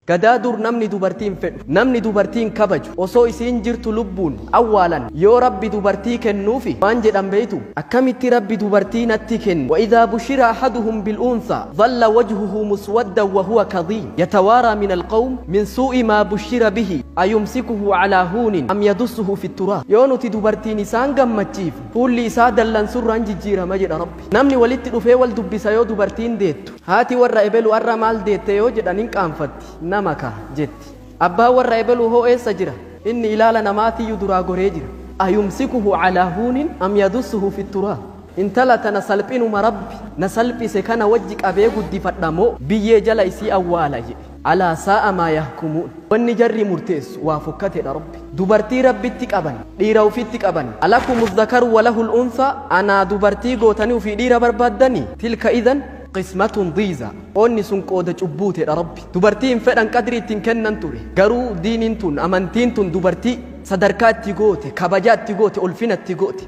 Gadaa dur namni dubartii hin fedhu, namni dubartii hin kabaju, osoo isiin jirtu lubbuun awwaalan. Yoo Rabbi dubartii kennuufi waan jedhan beeytu? Akkamitti Rabbi dubartii natti kennu? وإذا بشر أحدهم بالأنثى ظل وجهه مسودا وهو كظيم يتوارى من القوم من سوء ما بشر به أيمسكه على هون أم يدسه في التراب. Yoo nuti dubartiin isaan gammachiif, fuulli isaa dallansurraan jijjiirama jedha Rabbi. Namni walitti dhufee wal dubbisa yoo dubartiin deettu. Haati warra ebelu arra maal deette yoo jedhan, hin qaanfatti, nama ka jetti. Abbaan warra ebelu hoo eessa jira? Inni ilaala namaatiyyuu duraa goree jira. أيمسكه على هون أم يدسه في التراب. Intala tana salphinuma Rabbi na salphise kana wajji qabee guddifadha moo biyyee jala isii awwaala jedhe. ألا ساء ما يحكمون. Wanni jarri murteessu waa fokkatedha. Rabbi dubartii Rabbitti qaban, dhiira ufitti qaban. ألكم الذكر وله الأنثى. Anaa dubartii gootanii ufii dhiira barbaaddanii? تلك إذن قسمة ضيزى. Onni sun qooda cubbuutedha. Rabbi dubartii hin fedhan, qadrii ittiin kennan ture. Garuu diiniin tun, amantiin tun dubartii sadarkaa itti goote, kabajaa itti goote, ulfina itti goote.